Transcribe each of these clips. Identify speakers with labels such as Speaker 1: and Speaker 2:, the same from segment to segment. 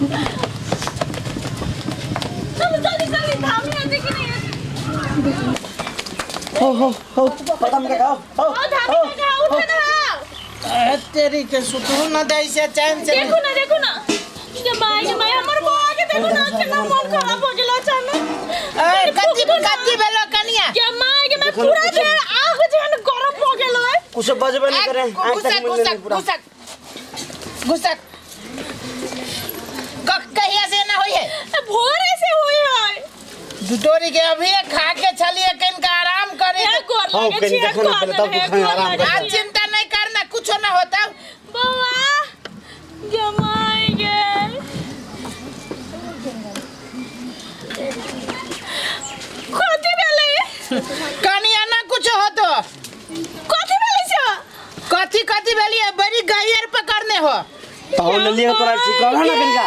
Speaker 1: चलो जल्दी जल्दी धामी आते कि नहीं
Speaker 2: हो हो हो पता में का हो
Speaker 1: ओ धामी काका उठो ना।
Speaker 3: ए, तेरी के सुतरू न दै से चैन से।
Speaker 1: देखो ना, देखो ना ये माय, ये माय, हमर बौआ के देखो ना, केना मन खराब हो गेलो अचानक।
Speaker 3: ए, कथी कथी भेलो कनिया?
Speaker 1: के my, के my, पूरा जे आग जेहन गरम हो गेलो है।
Speaker 2: कुछ बजबे नहीं करे। आँख
Speaker 3: घुसक
Speaker 2: तक मिलने
Speaker 3: घुसक
Speaker 2: नहीं पूरा।
Speaker 3: घुसक घुसक। कहिया से ना होई है?
Speaker 1: ए, भोरे से होई है।
Speaker 3: दुटोरी के अभी खा के चलिए कन का आराम करे।
Speaker 1: हे गोर
Speaker 2: हाँ,
Speaker 1: लगे
Speaker 2: कनी
Speaker 1: छी,
Speaker 2: देखो ना
Speaker 1: गोर
Speaker 2: पहले, तब
Speaker 1: लगे,
Speaker 2: तू खाना
Speaker 1: गोर
Speaker 2: आराम
Speaker 1: लगे
Speaker 2: कर।
Speaker 3: आज
Speaker 1: छी।
Speaker 3: चिंता नहीं करना, कुछ ना होता।
Speaker 1: बौआ जमाई गे, कथी भेलै?
Speaker 3: कनिया ना कुछ होतो।
Speaker 1: कथी भेलै से?
Speaker 3: कथी कथी भेलिए? बड़ी गैर पकड़ने हो।
Speaker 2: तो हो ले लिया तोरा ठीक कर ना कनिका।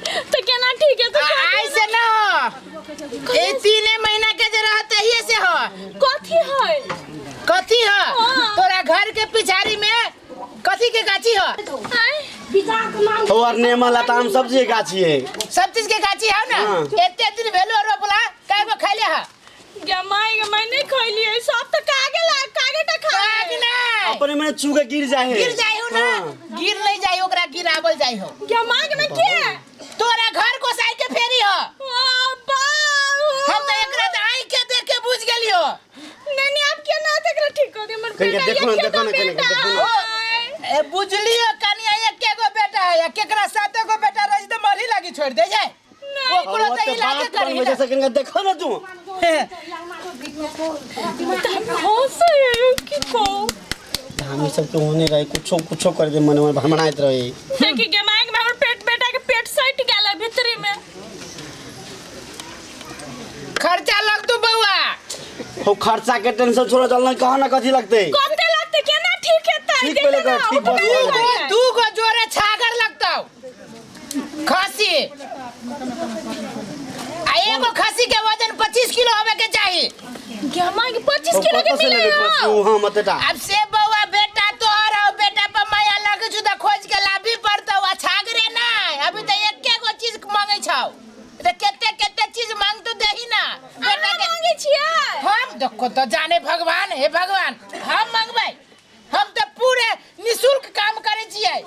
Speaker 1: तो केना ठीक है तो?
Speaker 3: ऐसे ना हो, ए 3 महीना के जे रहते ही से हो।
Speaker 1: कथी है?
Speaker 3: कथी हो?
Speaker 1: हाँ।
Speaker 3: तोरा घर के पिछाड़ी में कथी के गाछी हो?
Speaker 1: आय?
Speaker 2: हो और नेमा लताम सब्जी के गाछी है।
Speaker 3: सब चीज के गाछी है ना?
Speaker 2: हाँ।
Speaker 3: एते दिन भेलो रोपला, कय गो खैले है?
Speaker 1: जमाई के मैं नहीं खैलिए, सब तो कागे ला कागे टा खा
Speaker 3: काग नहीं।
Speaker 2: अपने में चू के गिर जाए है।
Speaker 3: गिर जाए हो ना।
Speaker 2: हाँ।
Speaker 3: गिर नहीं जाए, ओकरा गिरावल जाए हो।
Speaker 1: जमाई के मैं के
Speaker 3: तोरा घर को साई के फेरी हो।
Speaker 1: बाबा,
Speaker 3: हम तो एकरा त आँख के देख के बुझ गेलियो।
Speaker 1: नहीं नहीं, आप के ना देख ठीक कर दे मोर
Speaker 2: कनिका
Speaker 1: बेटा।
Speaker 2: देखो ना,
Speaker 1: ये
Speaker 2: देखो ना,
Speaker 1: के
Speaker 2: कनिका
Speaker 1: बेटा
Speaker 2: देखो ना।
Speaker 1: है।
Speaker 3: ए बुझलियो कनिया, एके गो बेटा है या केकरा साते गो बेटा रही त मरही लागी छोड़ दे जाए।
Speaker 1: नहीं।
Speaker 3: ओकरो
Speaker 2: और
Speaker 3: त
Speaker 2: ते
Speaker 3: इलाज
Speaker 2: बात
Speaker 3: करही
Speaker 2: पर
Speaker 3: ना।
Speaker 2: जैसे कनिका देखो ना तू।
Speaker 1: हंसे की को
Speaker 2: हम सब तो होने रहे, कुछो कुछो कर दे, मन में भ्रमणाइत रहे।
Speaker 1: देखी गे my, के हमर पेट, बेटा के पेट सट गेल है भीतरी में।
Speaker 3: खर्चा लग तू बउआ।
Speaker 2: हो खर्चा के टेंशन छोड़ो, चल ना कहा ना कथी लगते।
Speaker 1: कते लगते? केना ठीक हेतै?
Speaker 2: ठीक पहले कर, ठीक बस।
Speaker 3: दू गो, दू गो जोड़े छागर लगतौ खसी, आ एगो खसी के वजन 25 किलो होवे के चाही।
Speaker 1: गेमा के 25 किलो के
Speaker 2: कतऽ से
Speaker 1: मिले
Speaker 2: लेबै खसी?
Speaker 1: हो?
Speaker 2: हाँ मत टा।
Speaker 3: अब से बउआ, बेटा तोहर हौ, बेटा पर माया लगै छौ त खोज के लाबी पड़तौ। आ छागरे नहीं, अभी त एके गो चीज मांगै छौ त केते केते चीज मांगतौ देही ना बेटा
Speaker 1: अहाँ
Speaker 3: के।
Speaker 1: मांगे छियै?
Speaker 3: हम देखो तो जाने भगवान, हे भगवान, हम मंगबै? हम तो पूरे निशुल्क काम करै छियै।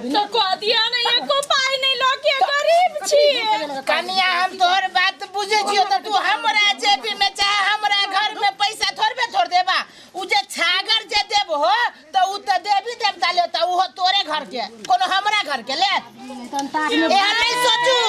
Speaker 1: तो कह दिया ना, एको पाई नहीं लऽ के गरीब छियै।
Speaker 3: कनिया, हम तोहर बात बुझै छियो, त तू हमरा जेबी में चाहे हमरा घर में पैसा थोड़बे थोड़ देबा। उ जे छागर जे देब हो त उ त देवी देवता ले, त उहो तोरे घर के, कोनो हमरा घर के ले, एहन नहीं सोचू।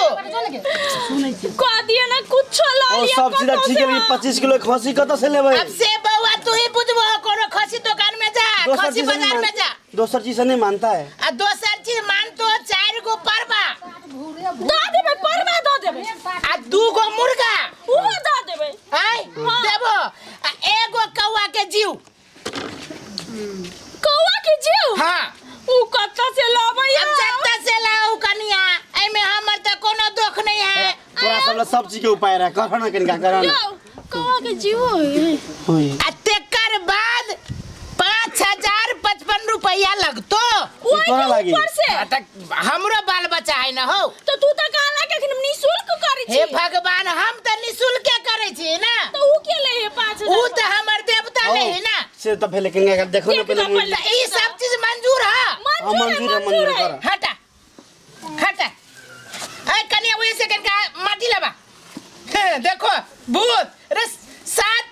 Speaker 1: कह दिया ना, कुछो लऽ
Speaker 2: और
Speaker 1: लिअ।
Speaker 2: सब चीज
Speaker 1: कतौ
Speaker 2: ठीक है,
Speaker 1: से।
Speaker 2: लेकिन 25 किलो खसी कतऽ से लेबै?
Speaker 3: अब से बउआ तू ही बुझबो। कोनो खसी दुकान में जा,
Speaker 2: दोसर
Speaker 3: खसी
Speaker 2: चीज से नहीं
Speaker 3: बाजार में जा।
Speaker 2: दोसर चीज से नहीं मानता है।
Speaker 3: आ दोसर चीज मानतो, 4 गो परबा
Speaker 1: दऽ देबै, परबा दऽ देबै।
Speaker 3: आ 2 गो मुर्गा।
Speaker 1: उहो दऽ देबै।
Speaker 3: आय?
Speaker 1: हाँ।
Speaker 3: देबो। आ एगो कौआ के जीव।
Speaker 1: कौआ के जीव?
Speaker 3: हाँ।
Speaker 1: उ कतऽ से लबै?
Speaker 3: अब जत्ता से लाओ कनिया, एमे हमर त कोनो दुख नहीं है।
Speaker 2: तोरा सब ला सब चीज के उपाय रहे, कर ना कनिका, कर ना।
Speaker 1: यौ, कौआ के जीव होय?
Speaker 2: होय।
Speaker 3: आ तेकर बाद 5055 रुपया लगतो।
Speaker 1: ओहि
Speaker 2: तोरा
Speaker 1: के
Speaker 2: लागी।
Speaker 1: ऊपर से?
Speaker 3: आ त हमरो बाल बच्चा है ना हो।
Speaker 1: तो तू त कहला कि अखन हम निःशुल्क करै
Speaker 3: हे
Speaker 1: छी।
Speaker 3: भगवान, हम त निशुल्क करै छी ना।
Speaker 1: तो उ के ले है 5000?
Speaker 3: उ त हमर देवता
Speaker 2: हो,
Speaker 3: नहीं है ना।
Speaker 2: से त भेलै, कनिका देखो ना
Speaker 1: देख
Speaker 2: पहले
Speaker 1: ना
Speaker 2: मुर्गी।
Speaker 3: त ई सब चीज मंजूर है?
Speaker 2: हाँ,
Speaker 1: मंजूर है।
Speaker 2: मंजूर है,
Speaker 1: मंजूर
Speaker 2: मंजूर
Speaker 1: है।
Speaker 2: कर।
Speaker 3: हटा हटा। ए कनिया, वही से कनिका माटी लबा। देखो भूत रे, 7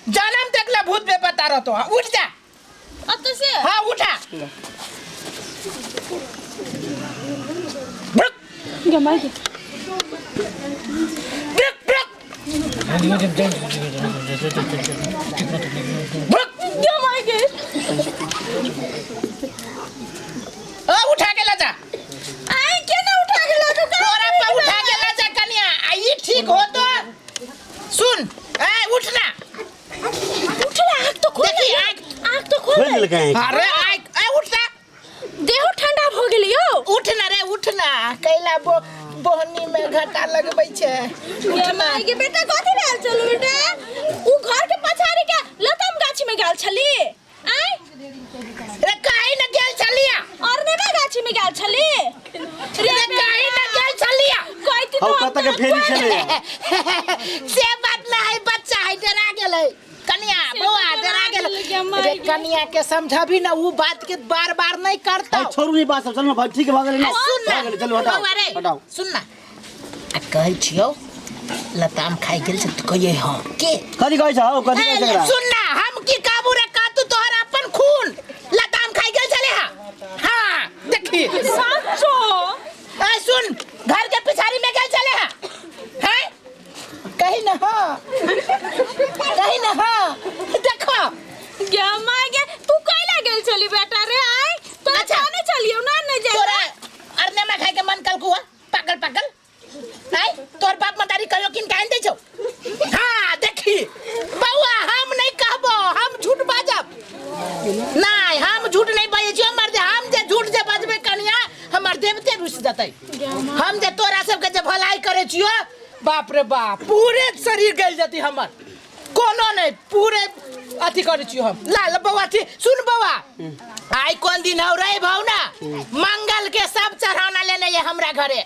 Speaker 3: जन्म तक ला भूत बेपता रहतो। उठ जा।
Speaker 1: अब तो से
Speaker 3: हाँ, उठा। ब्रुक।
Speaker 1: गमाई के
Speaker 3: ब्रुक ब्रुक ब्रुक।
Speaker 1: गमाई के।
Speaker 3: ओ उठा के ला जा।
Speaker 1: आई, केना उठा के ला तू?
Speaker 3: तोरा पर उठा के ला जा कनिया। आ ई ठीक हो तो सुन, ए उठ ना।
Speaker 1: उठला, आँख तो खोल।
Speaker 3: देखी,
Speaker 1: आँख तो खोल।
Speaker 2: खोलि देलकै आँखि।
Speaker 3: अरे आइ, ए उठ ना।
Speaker 1: देह ठंडा भ गेलै यौ।
Speaker 3: उठ ना रे, उठ ना। कैला बो बोहनी में घाटा लगबै छै? उठ ना।
Speaker 1: माई के बेटा, कथी भेल चलू बेटा? उ घर के पछाड़ी के लताम गाछी में गेल छली आय?
Speaker 3: रे, काहे न गेल छलिया?
Speaker 1: और नेबा गाछी में गेल छली रे?
Speaker 3: रे, काहे
Speaker 2: के फेरी छले।
Speaker 3: से बात ना है, बच्चा है, डरा गेलै कनिया। बौआ डरा गेलै रे, कनिया के समझबी ना, उ बात के बार बार नहीं करता।
Speaker 2: छोड़ू नहीं बात सब, चल ना भाई, ठीक है, भऽ गेलै ना।
Speaker 3: सुन ना
Speaker 2: भऽ गेलै, चलू हटाओ
Speaker 3: बौआ रे,
Speaker 2: हटाओ।
Speaker 3: सुन ना, आ कहै छियौ लताम खाइ गेल छै तऽ कहियै हँ के
Speaker 2: कथी कहै छ हौ, कथी कहै छ एकरा?
Speaker 3: सुन ना, हम की काबू रे का तू तोहर अपन खून लताम खाइ गेल छले। हा हाँ देखी
Speaker 1: साचो।
Speaker 3: ए सुन, घर के पिछाड़ी में गेल छले। हा हैं कही ना, हाँ कही ना, हाँ देखो
Speaker 1: गे माय गे, तू कैला गेल छली बेटा रे? आय तोरा
Speaker 3: अच्छा।
Speaker 1: कहने चलियो ना नहीं जाए
Speaker 3: तोरा अरने में खाए के मन कल कुआ पागल पागल नहीं, तोर बाप मतारी कहियो किन कान दै छौ। हाँ देखी बौआ, हम नहीं कहबो, हम झूठ बाजब नहीं, हम झूठ नहीं बाजै छियो मर्द। हम जे झूठ जे बजबै कनिया, हमर देवते रुसि जतै। हम जे तोरा सबके जे भलाई करै छियो, बाप रे बाप, पूरे शरीर गलि जतै हमर, कोनो नहीं, पूरे अथी करै छियो हम। ला ला बौआ, ठीक सुन बौआ, आइ कोन दिन हौ? रवि हौ ना? मंगल के सब चढ़ौना लेने ये हमरा घरे।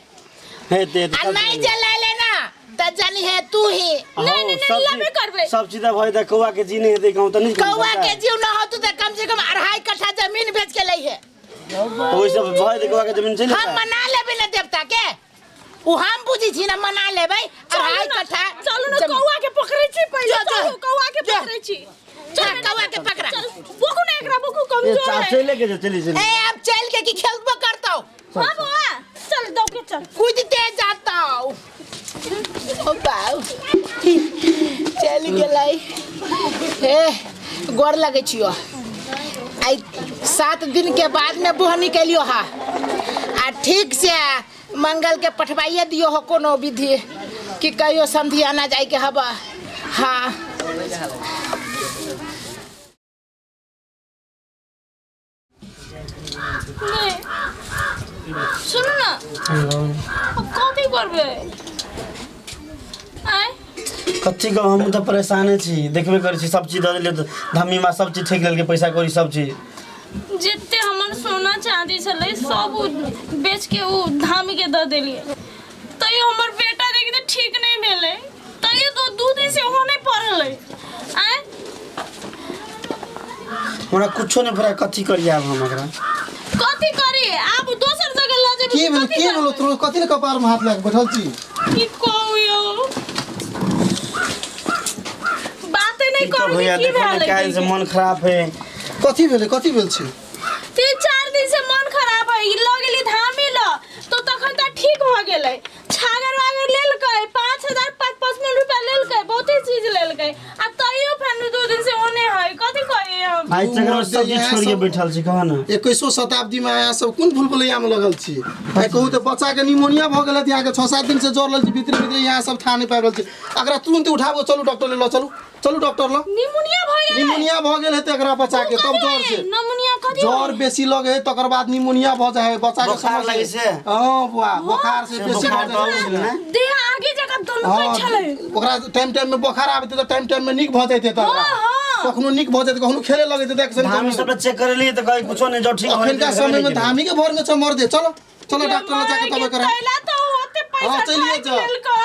Speaker 2: हेते हेते
Speaker 3: आ
Speaker 2: सब
Speaker 3: नहीं
Speaker 2: चीज।
Speaker 3: जे ले लेना त जानी है तू ही।
Speaker 1: नहीं, नहीं,
Speaker 2: सब
Speaker 1: लबे
Speaker 2: चीज-
Speaker 1: करबै।
Speaker 2: सब चीज भऽ जेतै, कौआ के जी नहीं हेतै गाँव तऽ नहीं।
Speaker 3: कौआ के जीव न हो तू त कम से कम 2.5 कट्ठा जमीन बेच के लै है।
Speaker 2: ओहि सब भऽ जेतै, कौआ के जमीन चलि
Speaker 3: हम
Speaker 2: जेतै।
Speaker 3: मना लेबै ना देवता के, उ हम बुझी छी ना, मना लेबै 2.5 कट्ठा
Speaker 1: चलू ना,
Speaker 3: जमीन।
Speaker 1: कौआ के पकड़ै छी पहिले।
Speaker 3: जो, जो।
Speaker 1: चलू, कौआ के
Speaker 3: जो।
Speaker 1: पकड़ै छी।
Speaker 3: चल, कौआ के पकड़ा।
Speaker 1: चल बोकू ना एकरा, बोकू
Speaker 2: ए,
Speaker 1: कमजोर है।
Speaker 2: चले के जो, चली चली।
Speaker 3: ए अब चल के की खेलबो करतौ?
Speaker 1: हाँ बौआ, चल दौ के चल।
Speaker 3: कूदते जाता। ओ बाऊ चल गेलै। हे गोर लगै छियो, आइ 7 दिन के बाद में बोहनी केलियो हा, आ ठीक से मंगल के पठवाइए दियो हो कोनो विधि कि कहियो समधियाना जाय के हवा। हाँ
Speaker 1: नहीं सुनू ना, अब कथी करबै आय?
Speaker 2: कथी कहू, हम तऽ परेशाने छी, देखबे करै छी। सब चीज दऽ देलियै तऽ धम्मी माँ सब चीज ठकि लेलकै, पैसा कौड़ी सब चीज।
Speaker 1: जते हमर सोना चांदी छलै सब उ बेच के उ धामी के दऽ देलियै, तैयो हमर बेटा देखी तऽ ठीक नहीं भेलै, तैयो तो 2 दिन से ओहो नहीं पढ़लै। आय
Speaker 2: हमरा कुछो नहि फरा, कथी करियै आब हम एकरा?
Speaker 1: कथी करी आब? दोसर जगह लऽ जेबै?
Speaker 4: के भेल?
Speaker 1: कथी
Speaker 4: के भेलो?
Speaker 1: करबै?
Speaker 4: तोरो कथी ले कपार में हाथ लगा के बैठल छी?
Speaker 1: की कहू यौ, बाते नहीं
Speaker 2: की कहू
Speaker 1: करू।
Speaker 2: भैया,
Speaker 1: की
Speaker 2: देखो ने
Speaker 1: भेलै?
Speaker 2: काल्हि से मन खराब है।
Speaker 4: कथी भेलै? कथी भेल छै?
Speaker 1: 3-4 दिन से मन खराब है। ई लऽ गेली धामी लऽ तो तखन तऽ ठीक भऽ गेलै। छागर वागर लेलकै, 5000 5-5 रुपया लेलकै, बहुते चीज लेलकै, आ तैयो फेर 2 दिन से ओने है। कथी कहियै हम?
Speaker 2: आइ चक्कर सब चीज छोड़ि के बैठल छी, कह ने।
Speaker 4: 21 शताब्दी में अहाँ सब कोन भूल भुलैया में लगल छी? आइ कहू तऽ बच्चा के निमोनिया भऽ गेल, यहाँ के 6-7 दिन से ज्वर लगल छी, भीतरे भीतरे यहाँ सब था नहीं पाबि रहल छी। एकरा तुरंत उठाबो, चलू डॉक्टर ले लऽ चलू, चलू डॉक्टर लग।
Speaker 1: निमोनिया भऽ गेलै?
Speaker 4: निमोनिया भऽ गेल हेतै एकरा बच्चा के, तब ज्वर से।
Speaker 1: निमोनिया कथी?
Speaker 4: ज्वर बेसी लगे है तकर बाद निमोनिया भऽ जाइ है बच्चा के।
Speaker 2: बोखार
Speaker 4: समझ
Speaker 2: लगै छै?
Speaker 4: हँ बुआ, बोखार से बेसी
Speaker 2: बोखार
Speaker 4: भऽ
Speaker 2: तऽ
Speaker 4: जाइ
Speaker 2: अबै छलै ने?
Speaker 1: देह आगे जगह दलकै छलै।
Speaker 4: ओकरा टाइम टाइम में बोखार आबैत तऽ टाइम टाइम में नीक भऽ जैते तऽ
Speaker 1: हाँ, हाँ।
Speaker 4: कखनो नीक भऽ जेतै, कखनो खेले लगैत देख।
Speaker 2: धामी सब चेक करेलियै तऽ कहै कुछो नहि, जब ठीक भऽ
Speaker 4: अखनका
Speaker 2: जेतै,
Speaker 4: समय में धामी के भर में छ मर दे। चलो चलो, डॉक्टर लग जाके
Speaker 1: माय
Speaker 4: दवाई
Speaker 1: के
Speaker 4: करा।
Speaker 1: तैला तो ओते पैसा
Speaker 4: हाँ, चलिए
Speaker 1: ठकि
Speaker 4: जाओ।
Speaker 1: लेलकै।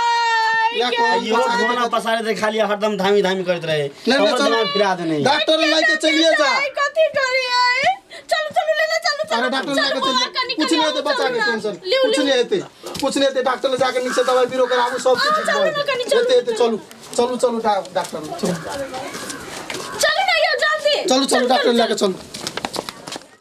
Speaker 4: या कोई
Speaker 2: इहो
Speaker 4: बच्चा के
Speaker 2: धोना पसारे थे, खाली हरदम धामी धामी करैत रहे।
Speaker 4: नहीं,
Speaker 2: हमर
Speaker 4: चलो।
Speaker 2: दिमाग फिरा देने।
Speaker 4: डॉक्टर लग के चलिए जा।
Speaker 1: आइ कथी करियै? चलू चलू, लेले चलू चलू।
Speaker 4: अरे डॉक्टर
Speaker 1: चलू
Speaker 4: लग के
Speaker 1: बौआ,
Speaker 4: चलिए।
Speaker 1: कनी
Speaker 4: कुछ
Speaker 1: कनी
Speaker 4: नहीं हेतै
Speaker 1: आउ,
Speaker 4: बच्चा
Speaker 1: चलू
Speaker 4: के
Speaker 1: ना।
Speaker 4: टेंशन
Speaker 1: लिउ,
Speaker 4: कुछ
Speaker 1: लिउ।
Speaker 4: नहीं हेतै, कुछ नहीं हेतै। डॉक्टर लग जाके नीक से दवाई बीरो कराबू, सब चीज ठीक
Speaker 1: चलू
Speaker 4: भऽ
Speaker 1: ना कनी,
Speaker 4: जेतै।
Speaker 1: चलू,
Speaker 4: हेतै हेतै, चलू चलू चलू, डॉक्टर लग चलू।
Speaker 1: चलू ना यौ, जल्दी
Speaker 4: चलू चलू, डॉक्टर लग के चलू।